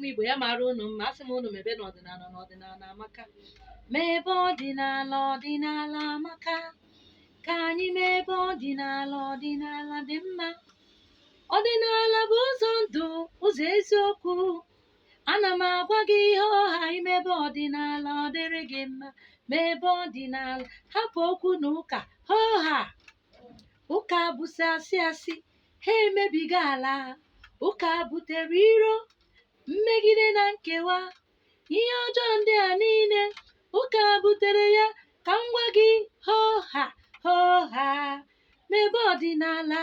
Ụmụ Igbo, ya mara unu mma. Asị m unu mebe n'ọdịnala, na ọdịnala amaka. Mebe ọdịnala, ọdịnala amaka. Ka anyị mebe ọdịnala, ọdịnala dị mma. Ọdịnala bụ ụzọ ndụ, ụzọ eziokwu. Ana m agwa gị ihe ọha, imebe ọdịnala, ọ dịrị gị mma. Mebe ọdịnala, hapụ okwu na ụka hoha. Ụka bụsị asị asị, ha emebigo ala. Ụka butere iro, mmegide na nkewa. Ihe ọjọọ ndị a niile, ụka butere ya. Ka m gwa gị hoha hoha, mebe ọdịnala,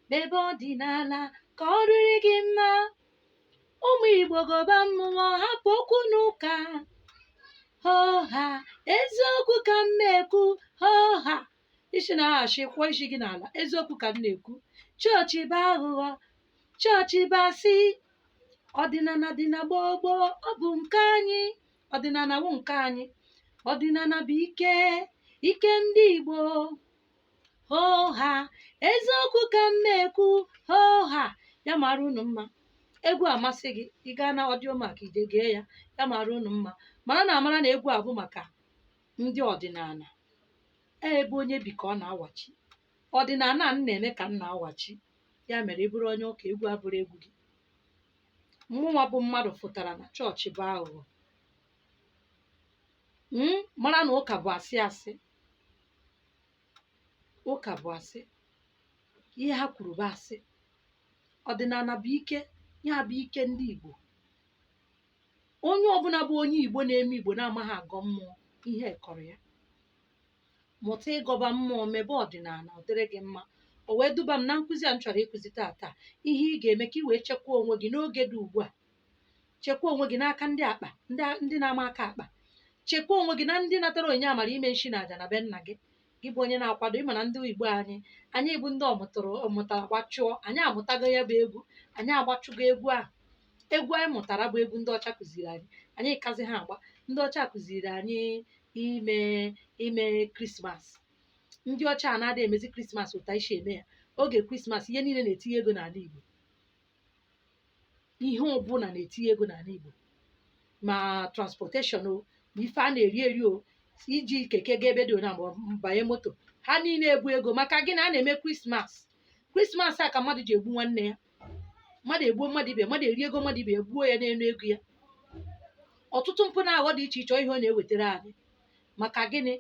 mebe ọdịnala ka ọ dịrị gị mma. Ụmụ Igbo, gọba mmụọ, hapụ okwu n'ụka hoha. Eziokwu ka m na-ekwu, hoha. Isi na-aghachi kwụọ isi gị n'ala. Eziokwu ka m na-ekwu. Chọọchị bụ aghụghọ, chọọchị bụ asị. Ọdịnala dị na gboo gboo, ọ bụ nke anyị. Ọdịnala wụ nke anyị. Ọdịnala bụ ike, ike ndị Igbo. Hoha, eziokwu ka m na-ekwu, hoha. Ya mara unu mma. Egwu amasị gị, ị gaa na Audiomack, ije gee ya. Ya mara unu mma. Mara na amara na egwu a bụ maka ndị ọdịnala. Ebe onye bi ka ọ na-awachi. Ọdịnala a m na-eme ka m na-awachi. Ya mere ị bụrụ onye ụka, egwu abụrụ egwu gị. Mụnwa bụ mmadụ fụtara na chọọchị bụ aghụghọ, mara na ụka bụ asị asị, ụka bụ asị, ihe ha kwuru bụ asị. Ọdịnala bụ ike, ya bụ ike ndị Igbo. Onye ọbụla bụ onye Igbo na-eme Igbo na-amaghị agọ mmụọ, ihe kọrọ ya. Mụta ịgọba mmụọ, mebe ọdịnala, ọ dịrị gị mma. O wee duba m na nkụzi a m chọrọ ịkụzi taata, ihe ị ga-eme ka ị wee chekwaa onwe gị n'oge dị ugbu a. Chekwaa onwe gị n'aka ndị akpa, ndị na-ama aka akpa. Chekwaa onwe gị na ndị natara onyinye amara ime nshi na aja na be nna gị. Gị bụ onye na-akwado, ịma na ndị Igbo anyị, anyị bụ ndị ọmụtara ọmụtara gbachụọ. Anyị amụtago ya bụ egwu, anyị agbachụgo egwu ahụ. Egwu anyị mụtara bụ egwu ndị ọcha kụziri anyị. Anyị kazi ha agba. Ndị ọcha kụziri anyị ime Christmas. Ndị ọcha na-adị emezi Christmas ụta isi eme ya. Oge Christmas, ihe niile na-etinye ego n'ala Igbo. Ihe ọbụla na-etinye ego n'ala Igbo, ma transportation o, ma ife a na-eri eri o, iji keke gaa ebe dị ona, ma banye moto, ha niile ebu ego. Maka gịnị? A na-eme Christmas. Christmas a ka mmadụ ji egbu nwanne ya, mmadụ egbuo mmadụ ibe, mmadụ eri ego mmadụ ibe, egbuo ya n'elu ego ya. Ọtụtụ mpụ na aghọ dị iche iche, ihe ọ na-ewetara anyị. Maka gịnị?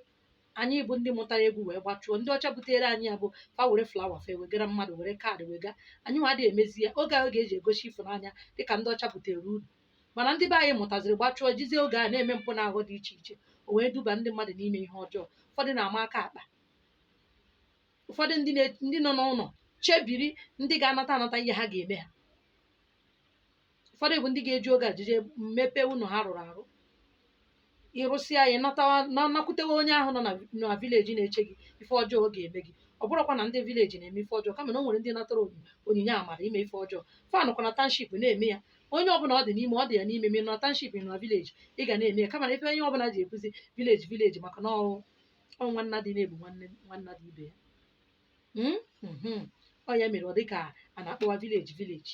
Anyị bụ ndị mụtara egwu wee gbachuo. Ndị ọcha butere anyị ya bụ fa were flower, fa wegara mmadụ, were card wega. Anyị nwa adịghị emezi ya oge ahụ ga-eji egosi ịfụnanya dịka ndị ọcha butere uru. Mana ndị be anyị mụtaziri gbachuo, jizie oge a na-eme mpụ na aghọ dị iche iche. O wee duba ndị mmadụ n'ime ihe ọjọọ. Ụfọdụ na-ama aka akpa, ụfọdụ ndị nọ n'ụlọ chebiri ndị ga-anata anata ihe ha ga-eme ha. Ụfọdụ bụ ndị ga-eji oge a jije mepee ụlọ ha rụrụ arụ. Ịrụsịa ya, natawa na nakwutewe onye ahụ nọ na village na-eche gị ife ọjọọ ọ ga-eme gị. Ọ bụrụkwa na ndị village na-eme ife ọjọọ, kama na o nwere ndị natara onyinye amara ime ife ọjọọ. Fanụkwa na township na-eme ya. Onye ọbụla ọ dị n'ime, ọ dị ya n'ime. Ma ị nọ na township, ị nọ na village, ị ga na-eme ya. Kama na ife onye ọbụla ji ekwuzi village, village, maka na ọ nwanna dị na-egbu nwanne, nwanna dị ibe ya. Ọ ya mere ọ dị ka a na-akpọwa village village,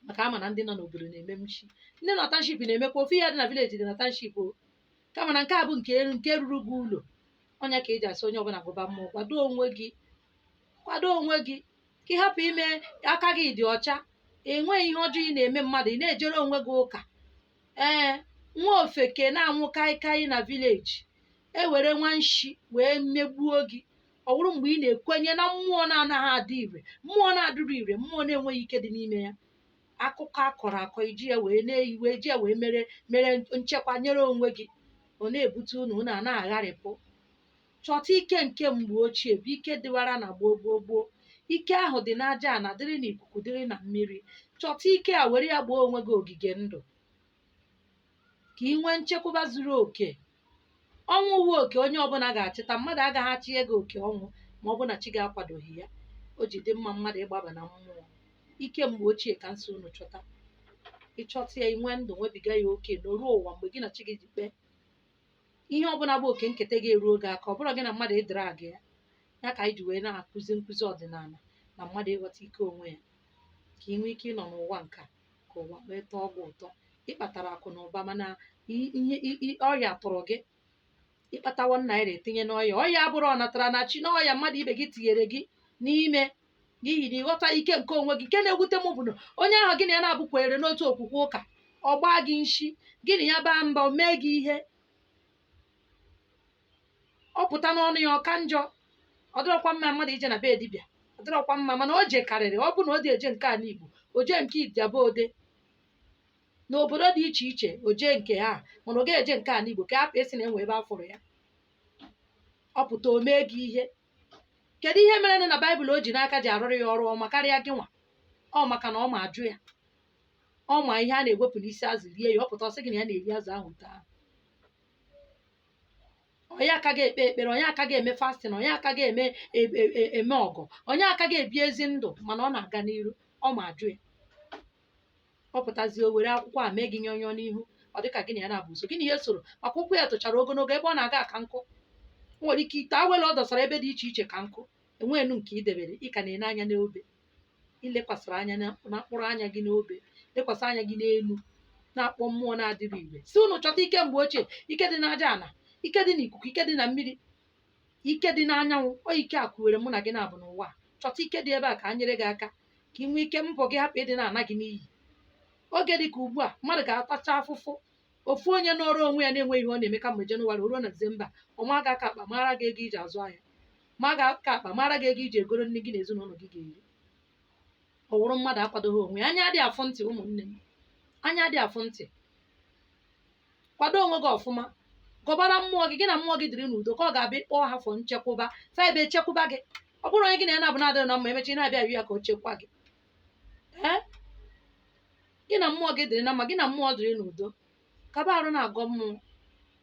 maka ama na ndị nọ n'obodo na-eme mchi, ndị nọ township na-emekwa ofu ihe dị na village dị na township o. Kama na nke a bụ nke ruru gị ụlọ. Ọnya ka eji asị onye ọbụla gụba mmụọ, kwado onwe gị, kwado onwe gị ka ị hapụ ime aka gị dị ọcha. Enweghị ihe ọjọọ ị na-eme mmadụ, ị na-ejere onwe gị ụka. Ee, nwa ofeke na-anwụ kaikai na village, ewere nwa nshi wee megbuo gị. Ọ bụrụ mgbe ị na-ekwenye na mmụọ na-anaghị adị ire, mmụọ na-adịrị ire, mmụọ na-enweghị ike dị n'ime ya, akụkọ akọrọ akọ, iji ya wee na-eyi, wee ji ya wee mere mere nchekwa nyere onwe gị, ọ na-ebute unu, unu a na-agharịpụ. Chọta ike nke mgbe ochie, bụ ike dịwara na gboo gboo gboo. Ike ahụ dị n'aja ana, dịrị n'ikuku, dịrị na mmiri. Chọta ike a, were ya gbaa onwe gị ogige ndụ, ka ị nwee nchekwaba zuru oke. Ọnwụ wu oke onye ọbụla ga-achịta. Mmadụ agaghị achịnye gị oke ọnwụ ma ọ bụ na chi gị akwadoghị ya. O ji dị mma mmadụ ịgbaba na mmụọ, ike mgbe ochie, ka nsị unu chọta. Ịchọta ya, inwe ndụ, nwebiga ya oke n'oruo ụwa mgbe gị na chi gị ji kpee. Ihe ọbụla bụ oke nketa gị eruo gị aka. Ọ bụrụ gị na mmadụ ịdịrị aga ya, ya ka anyị ji wee na-akụzi nkụzi ọdịnala na mmadụ ịghọta ike onwe ya, ka ị nwee ike ịnọ n'ụwa nka ka Ka ụwa wee tọọ gị ụtọ. Ị kpatara akụ na ụba, mana ihe ọrịa tụrụ gị. Ịkpata ₦1 etinye n'ọya. Ọya abụrụ ọnatara na chi n'ọya mmadụ ibe gị tinyere gị n'ime, n'ihi na ịghọta ike nke onwe gị. Nke na-ewute m bụ na onye ahụ gị na ya na-abụkwere n'otu okwukwe ụka, ọ gbaa gị nshi, gị na ya baa mba, o mee gị ihe, ọ pụta n'ọnụ ya, ọka njọ. Ọ dịrọkwa mma mmadụ ije na be dibịa, ọ dịrọkwa mma, mana o jekarịrị. Ọ bụ na ọ dị eje nke ala Igbo, o jee nke Ijaba Ode n'obodo dị iche iche, o jee nke ha, mana ọ ga-eje nke ala Igbo ka hapụ esi na enwe ebe a fụrụ ya. Ọ pụta, o mee gị ihe. Kedu ihe mere na Baịbụl o ji n'aka ji arụrụ ya ọrụ ọma karịa gị nwa? Ọ maka na ọ ma ajụ ya, ọ ma ihe a na-ewepụ n'isi azụ rie ya. Ọ pụta, ọ sị gị na ya na-eri azụ ahụ otu ahụ. Onye aka ga-ekpe ekpere, onye aka ga-eme fasting, onye aka ga-eme eme ọgọ, onye aka ga-ebi ezi ndụ, mana ọ na-aga n'iru. Ọ ma ajụ ya. Ọ pụtazie, o were akwụkwọ a mee gị nyọnyọ n'ihu. Ọ dịka gị na ya na-abụ nso, gị na ihe soro, maka ụkwụ ya tụchara ogologo, ebe ọ na-aga aka nkụ. O nwere ike ite awele ọ dọsara ebe dị iche iche ka nkụ enweenu nke ị debere. Ị ka na-ene anya n'obe, ilekwasịrị anya na mkpụrụ anya gị n'obe, lekwasị anya gị n'elu, na-akpọ mmụọ na-adịrị ire, si unu chọta ike mgbe ochie, ike dị n'aja ana, ike dị n'ikuku, ike dị na mmiri, ike dị n'anyanwụ. Ọ ike a kwuwere mụ na gị na-abụ n'ụwa. Chọta ike dị ebe a ka a nyere gị aka, ka ị nwee ike mbọ gị hapụ ịdị na-ana gị n'iyi. Oge dị ka ugbu a, mmadụ ga-atacha afụfụ. Ofu onye nọrọ onwe ya na-enwe ihe ọ na-eme kamgbe Jenụwarị ruo na Disemba, ọ ma gị aka akpa, mara gị ego iji azụ ahịa, ma gị aka akpa, mara gị ego iji egoro nne gị na ezinụlọ gị ga-eri. Ọ wụrụ mmadụ akwadoghị onwe ya. Anya adị afụ ntị, ụmụnne m, anya adị afụ ntị. Kwado onwe gị ọfụma, gọbara mmụọ gị, gị na mmụọ gị dịrị n'udo, ka ọ ga-abịa ịkpọọ ha fọ nchekwụba fa ebe echekwụba gị. Ọ bụrụ onye gị na ya na-abụ na-adịrị na mma, emechi na-abịa ayụ ya ka o chekwa gị. Ee, gị na mmụọ gị dịrị na mma, gị na mmụọ dịrị n'udo. Kaba arụ na-agọ mmụọ,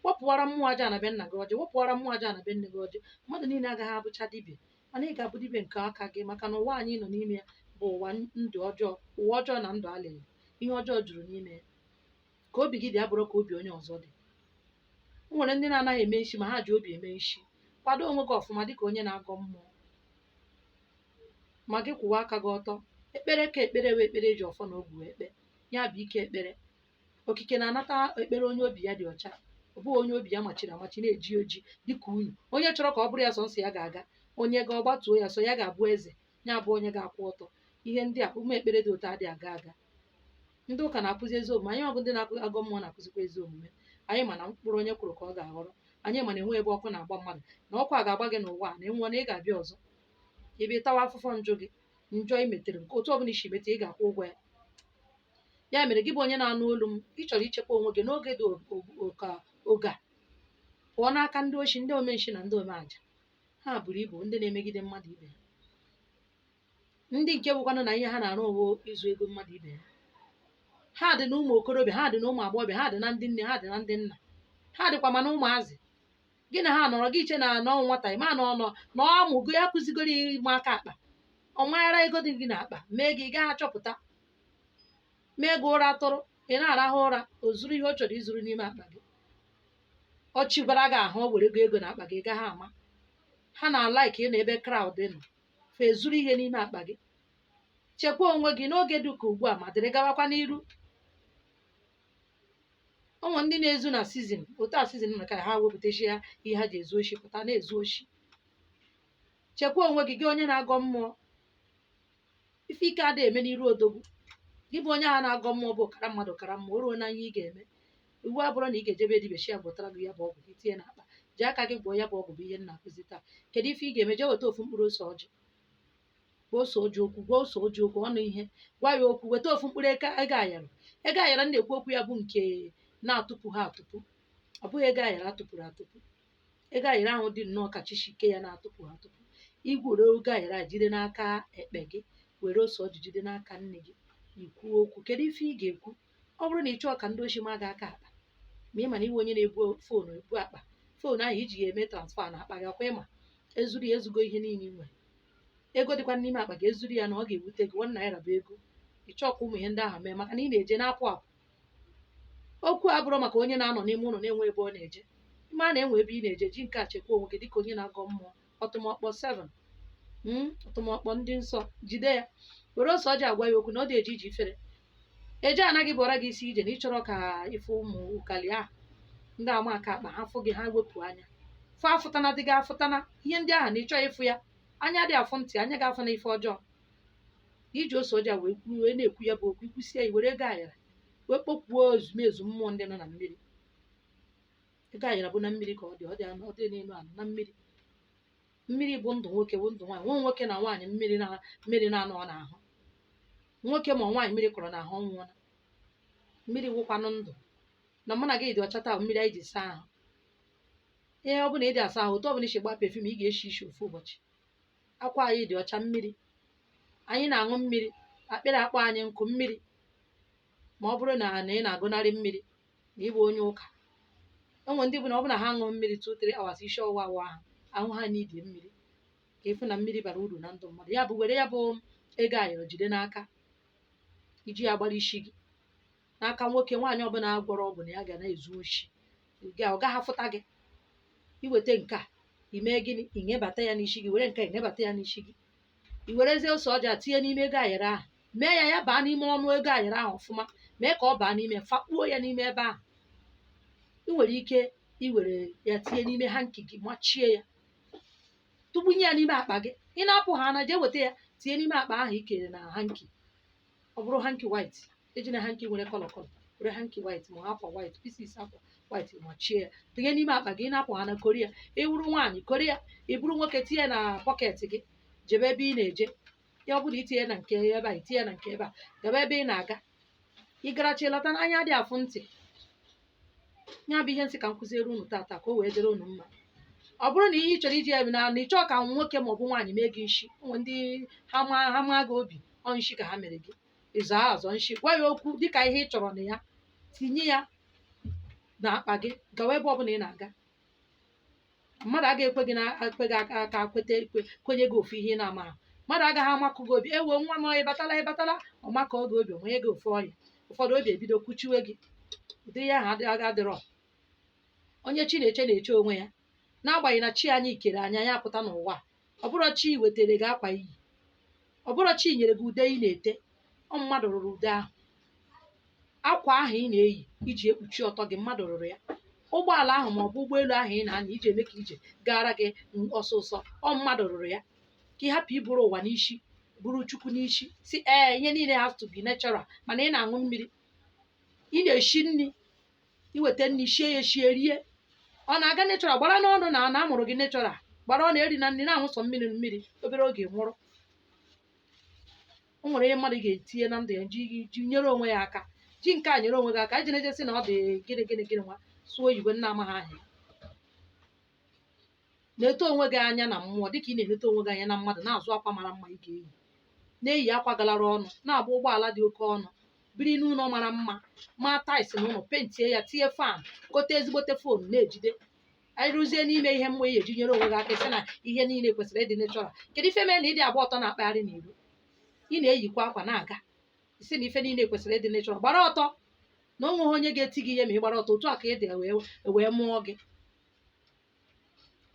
wepụwara mmụọ aja na be nna gị ọjị, wepụwara mmụọ aja na be nne gị ọjị. Mmadụ niile agaghị abụcha dibịa, mana ị ga-abụ dibịa nke aka gị, maka na ụwa anyị nọ n'ime ya bụ ụwa ndụ ọjọọ, ụwa ọjọọ na ndụ alịlị, ihe ọjọọ juru n'ime ya. Ka obi gị dị abụrụ ka obi onye ọzọ dị. O nwere ndị na-anaghị eme nshi, ma ha ji obi eme nshi. Kwado onwe gị ọfụma dịka onye na-agọ mmụọ, ma gị kwụwa aka gị ọtọ. Ekpere ka ekpere wee ekpere eji ọfọ na ogwu ekpe ya bụ ike. Ekpere okike na-anata ekpere onye obi ya dị ọcha, ọ bụghị onye obi ya machiri amachi na-eji oji dịka unyi, onye chọrọ ka ọ bụrụ ya sọ nsọ ya ga-aga, onye ga ọgbatuo ya, so ya ga-abụ eze, ya bụ onye ga-akwụ ọtọ. Ihe ndị a, ụmụ ekpere dị otu adị aga aga. Ndị ụka na-akụzi ezi omume, anyị ọbụ ndị na-agọ mmụọ na-akụzikwa ezi omume. Anyị ma na mkpụrụ onye kwuru ka ọ ga-aghọrọ. Anyị ma na enwe ebe ọkụ na-agba mmadụ, na ọkụ a ga-agba gị n'ụwa a, na enwụọ na ị ga-abịa ọzọ ebe ịtawa afụfụ njụ gị, njọ i metere. Nke otu ọbụla isi mete, ị ga-akwụ ụgwọ ya. Ya mere, gị bụ onye na-anụ olu m, ị chọrọ ichekwa onwe gị n'oge dị ka oge a, pụọ n'aka ndị oshi, ndị omenshi na ndị omeaja. Ha buru ibu, ndị na-emegide mmadụ ibe ha, ndị nke bụkwanụ na ihe ha na-arụ owo izu ego mmadụ ibe ha. Ha dị na ụmụ okorobịa, ha dị na ụmụ agbọghọbịa, ha dị na ndị nne, ha dị na ndị nna, ha dịkwa mana ụmụazị. Gị na ha nọrọ, gị iche na anọ nwata ịma na ọnọ na ọ amụgo ya, kụzigoro ịma aka akpa, ọ manyara ego dị gị n'akpa, mee gị gaa achọpụta, mee gị ụra tụrụ. Ị na-arahụ ụra, o zuru ihe ọ chọrọ izuru n'ime akpa gị. Ọ chịbara gị ahụ, o were ego ego n'akpa gị, gaghị ama. Ha na-alaiki ịnọ ebe crowd nọ, fa ezuru ihe n'ime akpa gị. Chekwa onwe gị n'oge dị ka ugbu a, ma dịrị gawakwa n'iru. Ụmụ ndị na-ezu na season, otu a season nọ, ka ha wepụtachi ya ihe ha ji ezu oshi, pụta na-ezu oshi. Chekwa onwe gị, gị onye na-agọ mmụọ. Ife ike adịghị eme n'iru odogwu. Gị bụ onye ahụ na-agọ mmụọ, bụ ọkara mmadụ, ọkara mmụọ, o ruo na ihe ị ga-eme. Iwu abụrụ na ị ga-ejebe dibịa shi ya gwọtara gị ya bụ ọgwụ gị tinye n'akpa, ji aka gị gwọọ ya bụ ọgwụ, bụ ihe m na-akụzi taa. Kedu ife ị ga-eme? Jee weta ofu mkpụrụ ose ọjị, gwa ose ọjị okwu, gwa ose ọjị okwu ọnụ ihe, gwa ya okwu. Weta ofu mkpụrụ ego ayara. Ego ayara m na-ekwu okwu ya bụ nke na-atụpụ ha atụpụ, ọ bụghị ego ayara atụpụrụ atụpụ. Ego ayara ahụ dị nnọọ ka chishike ya na-atụpụ atụpụ. Igwere ego ayara jide n'aka ekpe gị, were ose ọjị jide n'aka nne gị, ikwu okwu. Kedu ife ị ga-ekwu? Ọ bụrụ na ị chọọ ka ndị oshi ma gị aka akpa, ma ị ma na iwe onye na-ebu phone, ebu akpa phone ahụ iji ya eme transfer na akpa gị, ọkwa ịma ezuru ya, ezugo ihe niile ị nwere, ego dịkwa n'ime akpa gị, ezuru ya, na ọ ga-ewute gị. ₦1 bụ ego. Ị chọọ ka ụmụ ihe ndị ahụ mee, maka na ị na-eje na-apụ apụ. Okwu a bụrụ maka onye na-anọ n'ime ụlọ na-enwe ebe ọ na-eje. Ịma na enwe ebe ị na-eje, ji nke a chekwa onwe gị dịka onye na-agọ mmụọ. Ọtụmọkpọ 7, ọtụmọkpọ ndị nsọ, jide ya, were ose ọjị agwa ya okwu na ọ dị eji iji ifere. Eje anaghị bụọra gị isi ije na ịchọrọ ka ife ụmụ ụkali ahụ ndị ama aka akpa ha fụ gị, ha wepụ anya fụ afụtana dị gị afụtana ihe ndị ahụ na ịchọ ịfụ ya. Anya dị afụ ntị, anya ga-afụ na ife ọjọọ. Iji ose ọjọọ wee kwuo, wee na-ekwu ya bụ okwu, ikwusie ya, were ego ayara wee kpọkwuo ezumezu mmụọ ndị nọ na mmiri. Ego ayara bụ na mmiri ka ọ dị, ọ dị ọ dị n'elu ala na mmiri. Mmiri bụ ndụ nwoke, bụ ndụ nwaanyị. Nwa nwoke na nwaanyị mmiri na mmiri na-anọ n'ahụ nwoke ma nwaanyị mmiri kọrọ n'ahụ, ọ nwụọla. Mmiri wụkwanụ ndụ. Na mụ na gị dị ọcha taa, mmiri anyị ji saa ahụ. Ihe ọ bụla ịdị asa ahụ, otu ọbụla isi gba perfume, ị ga-eshi ishi ofu ụbọchị. Akwa anyị dị ọcha, mmiri anyị na-aṅụ, mmiri akpịrị akpọ anyị nkụ, mmiri. Ma ọ bụrụ na ị na-agụnarị mmiri na ịbụ onye ụka, enwe ndị bụ na ọ bụ na ha ṅụọ mmiri 2-3 hours, isi ọwụwa awụ ahụ ahụ ha n'idi mmiri. Ka ịfụ na mmiri bara uru na ndụ mmadụ. Ya bụ, were ya bụ ego ayọrọ jide n'aka, iji ya gbara isi gị n'aka. Nwoke, nwaanyị ọbụla gwọrọ ọgwụ na ya ga na-ezu oshi, ọ gaghị afụta gị. Iweta nke a, ime gịnị? Inyebata ya n'isi gị. Were nke a, inyebata ya n'isi gị. I werezie ose ọjị a tinye n'ime ego ayọrọ ahụ, mee ya ya baa n'ime ọnụ ego ayọrọ ahụ ọfụma, mee ka ọ baa n'ime, fakpuo ya n'ime ebe ahụ. Ị nwere ike iwere ya tinye n'ime hanky gị, machie ya, tụgbunye ya n'ime akpa gị. Ị na-apụ ha na jee weta ya, tinye n'ime akpa ahụ i kere na hanky. Ọ bụrụ hanky white, ejina hanky nwere colour colour, were hanky white ma akwa white, pieces akwa white, machie ya, tinye n'ime akpa gị. Ị na-apụ ha na kori ya. Ị bụrụ nwaanyị, kori ya. Ị bụrụ nwoke, tinye na pocket gị, jebe ebe ị na-eje. Ya ọ bụrụ itinye na nke ebe a, itinye na nke ebe a, gaba ebe ị na-aga. Ị garachi lọta n'anya dị afụ ntị. Ya bụ ihe nsị ka m kụziere unu tata, ka o wee dịrị unu mma. Ọ bụrụ na ihe ị chọrọ iji ya bụ na ị chọọ ka nwoke ma ọ bụ nwaanyị mee gị nshi, ụmụ ndị ha ma ha maa gị obi, ọ nshi ka ha mere gị. Ịzọ azọ nshi, gwa ya okwu dịka ihe ị chọrọ na ya, tinye ya n'akpa gị, gawa ebe ọbụla ị na-aga. Mmadụ agaghị ekwe gị na ekwe gị aka aka kwete ekwe kwenye gị ofu ihe ị na-ama ahụ. Mmadụ agaghị amakụ gị obi, ewo nwa m, ịbatala ịbatala, ọ makọọ gị obi, onye gị ofu ọrịa ụfọdụ, obi ebido kwuchiwe gị. Ụdị ihe ahụ adịghị adịrọ. Onye chi na-eche na-eche onwe ya, n'agbanyeghị na chi anyị kere anya ya pụta n'ụwa. Ọ bụrụ chi wetere gị akwa iyi, ọ bụrụ chi nyere gị ude ị na-ete, ọ mmadụ rụrụ ude ahụ. Akwa ahụ ị na-eyi iji ekpuchi ọtọ gị, mmadụ rụrụ ya. Ụgbọala ahụ ma ọ bụ ụgbọelu ahụ ị na-anya iji eme ka ije gara gị ọsọsọ, ọ mmadụ rụrụ ya. Ka ị hapụ iburu ụwa n'isi, buru Chukwu n'isi, si ee, ihe niile has to be natural. Mana ị na-aṅụ mmiri, ị na-eshi nri, iweta nri shie ya eshie rie, ọ na-aga natural? Gbara n'ọnụ na amụrụ gị natural, gbara ọnụ eri na nri, na-aṅụ sọ mmiri mmiri, obere oge nwụrụ. O nwere ihe mmadụ ga-etinye na ndụ ya ji nyere onwe ya aka, ji nke a nyere onwe gị aka, iji na-ejesi na ọ dị gịnị gịnị gịnị. Nwa sụọ oyibo nna amaghị ahịa. Na-eto onwe gị anya na mmụọ dịka ị na-eleta onwe gị anya na mmadụ. Na-azụ akwa mara mma ị ga-eyi, na-eyi akwa galara ọnụ, na-agba ụgbọala dị oke ọnụ, biri n'ụlọ mara mma, maa tiles n'ụlọ, paintie ya, tinye fan, gote ezigbote phone na-ejide. Anyị rụzie n'ime ihe mmụọ ị eji nyere onwe gị aka, sị na ihe niile kwesịrị ịdị natural. Kedu ife mere na ịdị agba ọtọ na-akpagharị n'iro, ị na-eyikwa akwa na-aga, isi na ife niile kwesịrị ịdị natural? Gbara ọtọ na o nweghị onye ga-eti gị ihe ma ị gbara ọtọ. Otu a ka ị dị wee mụọ gị.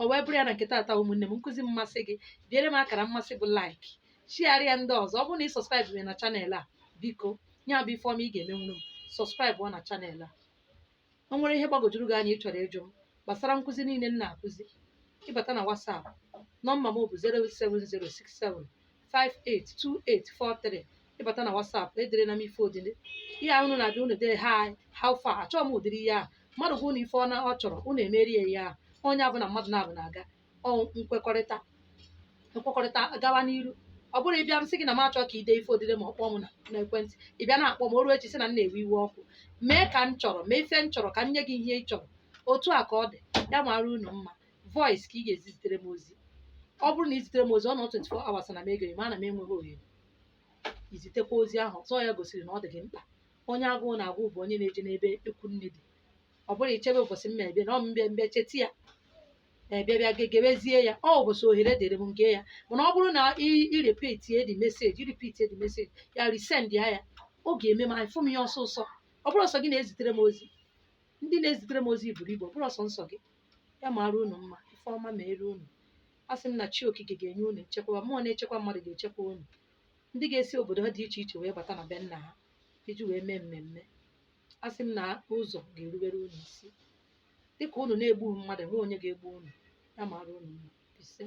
O wee bụrụ ya na nke taata, ụmụnne m, nkụzi mmasị gị, biere m akara mmasị bụ like, share ya ndị ọzọ. Ọ bụrụ na ị subscribe na channel a, biko, ya bụ ife ọma ị ga-emenwuru m, subscribe na channel a. O nwere ihe gbagwojuru gị anya ị chọrọ ịjụ m gbasara nkụzi niile m na-akụzi, ịbata na WhatsApp, nọmba m bụ 07067582843. Ịbata na WhatsApp, edere na m ife odide ihe ahụ unu na-abịa, unu dee "Hi, how far?" Achọghị m ụdịrị ihe ahụ. Mmadụ gwa unu ife ọ na ọ chọrọ, unu emeri ya ihe ahụ. Onye abụ na mmadụ na-abụ na-aga, ọ nkwekọrịta nkwekọrịta gawa n'iru. Ọ bụrụ ịbịa m sị gị na m achọ ka ide ife odide ma ọ kpọọ m n'ekwentị, ị bịa na-akpọ m o ruo echi sị na m na-ewe iwe ọkụ. Mee ka m chọrọ, mee ife m chọrọ, ka m nye gị ihe ị chọrọ. Otu a ka ọ dị. Ya mara unu mma. Voice ka ị ga-ezi zitere m ozi. Ọ bụrụ na ị zitere m ozi, ọ nọ 24 hours na m ego ma ana m enweghị ohere izitekwa ozi ahụ ọzọ. Ya gosiri na ọ dị gị mkpa. Onye agụụ na-agụ bụ onye na-eje n'ebe ekwu nne dị. Ọ bụrụ ichebe ụbọchị m na-ebịa na ọ mbịa mbịa cheta ya, ebịa bịa gegebezie ya. Ọ ụbọchị ohere dịrị m nke ya. Mana ọ bụrụ na i repeatie the message, i repeatie the message ya, resend ya, ya ọ ga-eme m afụ m ya ọsọsọ. Ọ bụrụ ọsọ gị na-ezitere m ozi, ndị na-ezitere m ozi buru ibu, ọ bụrụ ọsọ nsọ gị. Ya mara unu mma. Ife ọma mere unu. A sị m na chi okike ga-enye unu nchekwaba, mmụọ na-echekwa mmadụ ga-echekwa unu. Ndị ga-esi obodo ha dị iche iche wee bata na be nna ha. Iji wee mee mmemme, a sị m na ụzọ ga-erubere unu isi dịka unu na-egbughị mmadụ, enwe onye ga-egbu unu. Ya mara unu mma. Ise.